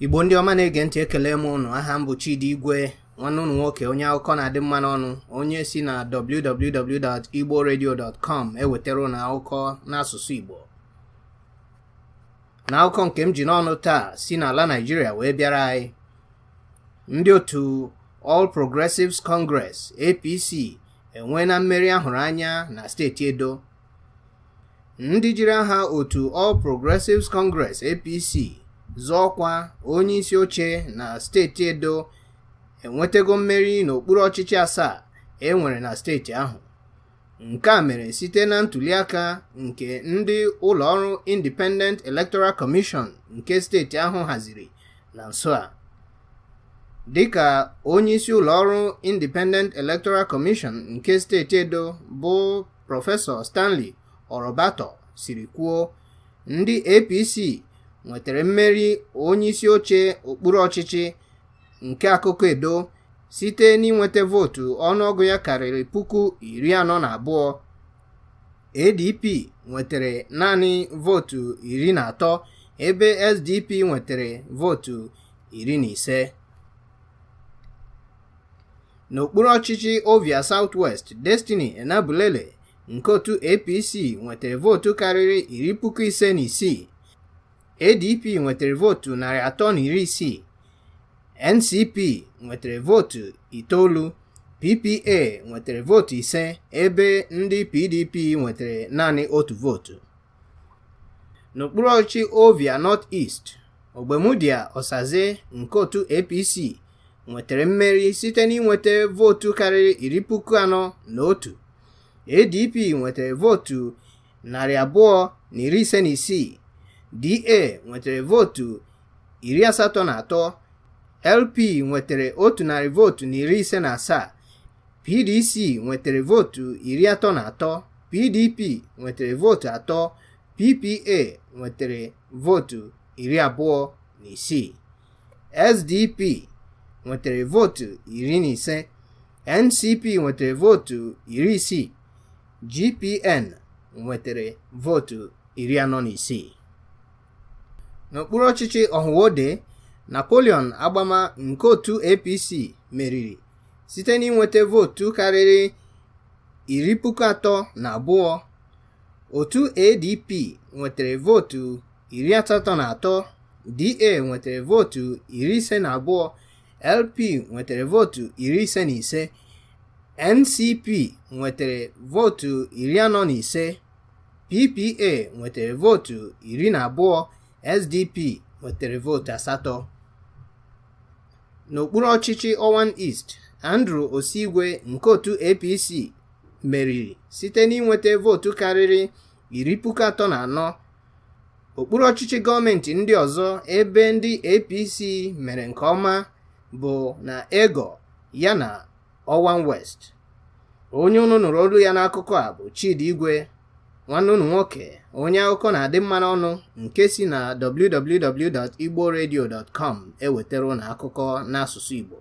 Igbo ndị ọma na-ege ntị, ekele m ụnụ. Aha m bụ Chidi Igwe, nwanne ụnụ nwoke, onye akụkọ na-adị mma n'ọnụ, onye si na www.igboradio.com ewetara ụnụ akụkọ n'asụsụ Igbo. Na akụkọ nke m ji n'ọnụ taa si n'ala Naijiria wee bịara anyị, ndị otu All Progressives Congress, APC, enweela mmeri ahụrụ anya na steeti Edo. Ndị jiri aha otu All Progressives Congress, APC, zọọ ọkwa onye isi oche na steeti Edo enwetago mmeri n'okpuru ọchịchị asaa e nwere na steeti ahụ. Nke a mere site na ntuliaka nke ndị ụlọọrụ Independent Electoral Commission nke steeti ahụ haziri na nso a. Dịka onyeisi ụlọọrụ Independent Electoral Commission nke steeti Edo bụ Prọfesọ Stanley Orobator siri kwuo, ndị APC nwetara mmeri onyeisi oche okpuru ọchịchị nke Akoko Edo site n'inweta vootu ọnụọgụ ya karịrị 42,000. ADP nwetara naanị vootu 13, ebe SDP nwetara vootu 15. N'okpuru ọchịchị Ovia South West, Destiny Enabulele nke otu APC nwetara vootu karịrị 56,000. ADP nwetara vootu 360, NCP nwetara vootu 9, PPA nwetara vootu 5, ebe ndị PDP nwetara naanị otu vootu. N'okpuru ọchịchị Ovia North East, Ogbemudia Osaze nke otu APC nwetara mmeri site n'inweta vootu karịrị 41,000. ADP nwetara vootu 256, DA nwetara vootu 83, LP nwetara 100 vootu na 57, PDC nwetara vootu 33, PDP nwetara vootu 3, PPA nwetara vootu 26, SDP nwetara vootu 15, NCP nwetara vootu 60, GPN nwetara vootu 46. N'okpuru ọchịchị Ọhụwode, Napoleon Agbama nke otu APC meriri site n'inweta vootu karịrị 32,000. Otu ADP nwetara vootu 83, DA nwetara vootu 52, LP nwetara vootu 55, NCP nwetara vootu 45, PPA nwetara vootu 12, SDP nwetara vootu 8. N'okpuru ọchịchị Owan East, Andrew Osigwe nke otu APC meriri site n'inweta vootu karịrị 34,000. Okpuru ọchịchị gọọmenti ndị ọzọ ebe ndị APC mere nke ọma bụ na Egor yana Owan West. Onye unu nụrụ olu ya n'akụkọ a bụ Chidi Igwe, nwanne unu nwoke, onye akụkọ na-adị mma n'ọnụ, nke si na www.igboradio.com ewetara unu akụkọ n'asụsụ Igbo.